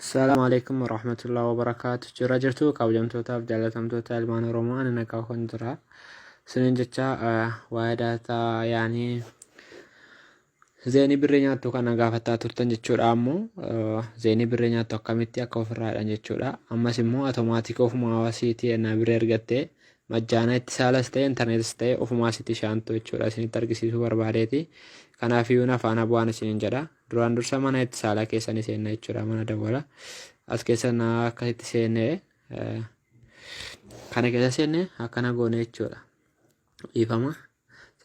Assalaamu alaikum warahmatullahi wabarakaatu. Jira jirtu kabajamtootaaf jaalatamtoota ilmaan Oromoo, ani nagaa kun jira. Isinin jecha waa'ee daataa yaanii zeenii birrii nyaattu kana gaafataa turtan jechuudha. Ammoo zeenii birrii nyaattu akkamitti akka ofirraa hidhan jechuudha. Ammas immoo automaatikii ofuma hawaasiitii ennaa birrii argattee majjaana itti saalas ta'e intarneetis ta'e ofumaa sitti shaantu jechuudha. Isinitti argisiisuu barbaadeeti. Kanaaf iyyuu na faana bu'aan isinin jedha. Duraan dursa mana itti saalaa keessa ni seenna jechuudha. Mana dawwala. As keessa na akkasitti seennee, kana keessa seenne akkana goone jechuudha. Dhiifama.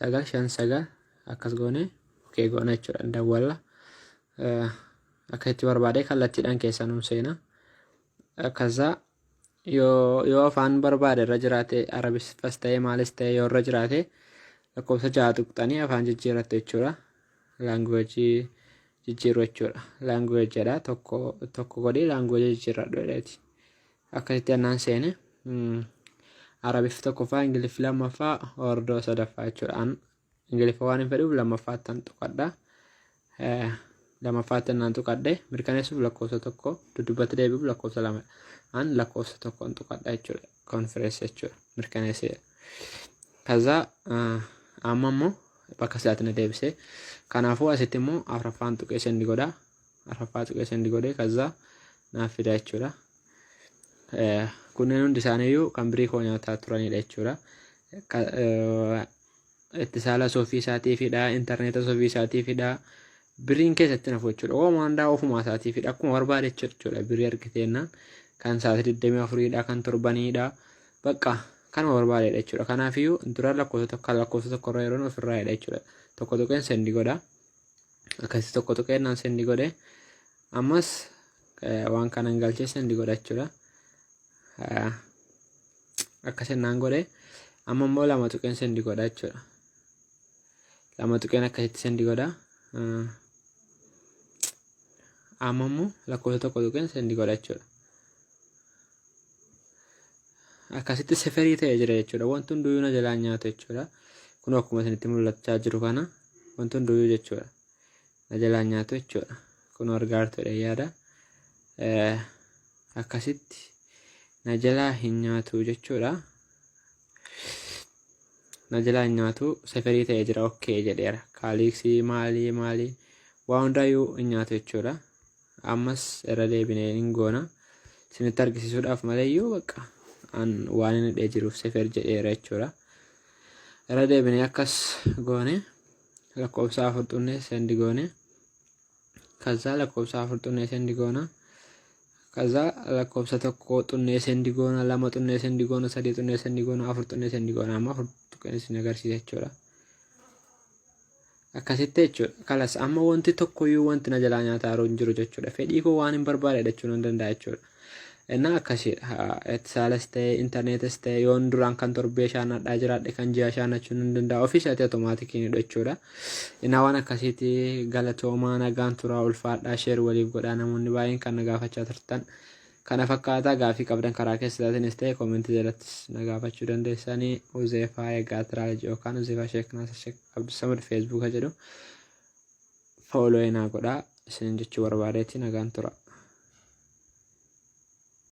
959 akkas goone, okay goone jechuudha. Dawwala. Akkasitti barbaade kallattiidhaan keessa nuun seena. Akkasaa yoo afaan barbaade irra jiraate, Arabiffas ta'e maalis ta'e, yoo irra jiraate lakkoofsa 6 tuqxanii afaan jijjiirrattu jechuudha. Language jijjiiru jechuudha. Language jedha, tokko tokko godhee language jijjiirradhu jedheeti. Akkasitti annaan seene Arabiffi tokkoffaa, Ingiliffi lammaffaa, Ordoo sadaffaa jechuudha. An Ingiliffa waan hin fedhuuf lammaffaatti tuqadha. Lammaffaatti annaan tuqadhe mirkaneessuuf lakkoofsa 1, duddubbatti deebi'uuf lakkoofsa 2. An lakkoofsa 1n tuqadha jechuudha. Confirm jechuudha. Mirkaneessee. Kaza amma immoo bakka silaatti na deebisee. Kanaafuu asitti immoo afraffaan tuqee send godha. Afraffaa tuqee send godhee kaza naaf fida jechuudha. Kunneen hundi isaaniiyyuu kan birii koo nyaataa turanidha jechuudha. Ittisaala soofii isaatiifidha, intarneeta soofii isaatiifidha. Biriin keessatti nafu jechuudha. Ooma hundaa ofumaa isaatiifidha. Akkuma barbaade jechuudha. Birii argiteennaan kan sa'aatii 24dha, kan torbaniidha. Bakka kanuma barbaadedha jechuudha. Kanaafiyyuu dura lakkoofsa tokko lakkoofsa tokko irra yeroon ofirraa hidha jechuudha. Tokko tuqeen send godha. Akkasitti tokko tuqeen naan send godhe. Ammas waan kanan galchee send godha jechuudha. Akkas naan godhe. Amma immoo lama tuqeen send godha jechuudha. Lama tuqeen akkasitti send godha. Amma immoo lakkoofsa tokko tuqeen send godha jechuudha. Akkasitti seferii ta'ee jira jechuudha. Wanti hunduyyuu na jalaa nyaatu jechuudha. Kun akkuma isinitti mul'achaa jiru kana wanti hunduyyuu jechuudha. Na jalaa nyaatu jechuudha. Kun argaa jirtu yaada. Akkasitti na jalaa hin nyaatu jechuudha. Na jalaa hin nyaatu, seferii ta'ee jira, okay jedheera. Kaaliiksii maalii maalii waa hundaayyuu hin nyaatu jechuudha. Ammas irra deebinee hin goona. Isinitti argisiisuudhaaf maleeyyuu bakka an waan inni hidhee jiruuf sefer jedheera jechuudha. Irra deebinee akkas goone, lakkoofsa 4 xunnee send goone. Kaza lakkoofsa 4 xunnee send goona. Kaza lakkoofsa 1 xunnee send goona, 2 xunnee send goona, 3 xunnee send goona, 4 xunnee send goona. Amma 4 tuqeen isin agarsiisa jechuudha. Akkasitti jechuudha. Kalas amma wanti tokkoyyuu wanti na jalaa nyaataa jiru hin jiru jechuudha. Fedhii koo waan hin barbaade hidhachuu nan danda'a jechuudha. Innaa akkasiidha. Ittisaalas ta'e intarneetas ta'e yoon duraan kan torbee shaanadhaa jiraadhe kan ji'a shaanachuu nan danda'a. Ofii isaatii otomaatikiin hidhu jechuudha. Innaa waan akkasiiti. Galatoomaa, nagaan turaa, ulfaadhaa, share waliif godhaa. Namoonni baay'een kan na gaafachaa turtan kana fakkaataa gaafii qabdan karaa keessaatiinis ta'e koomentii jalattis na gaafachuu dandeessanii. Uzeefaa Eegaa Tiraaj yookaan Uzeefaa Sheek Naasir Sheek Abdusamad Feesbuuka jedhu follow naa godhaa isinin jechuu barbaadeeti. Nagaan tura.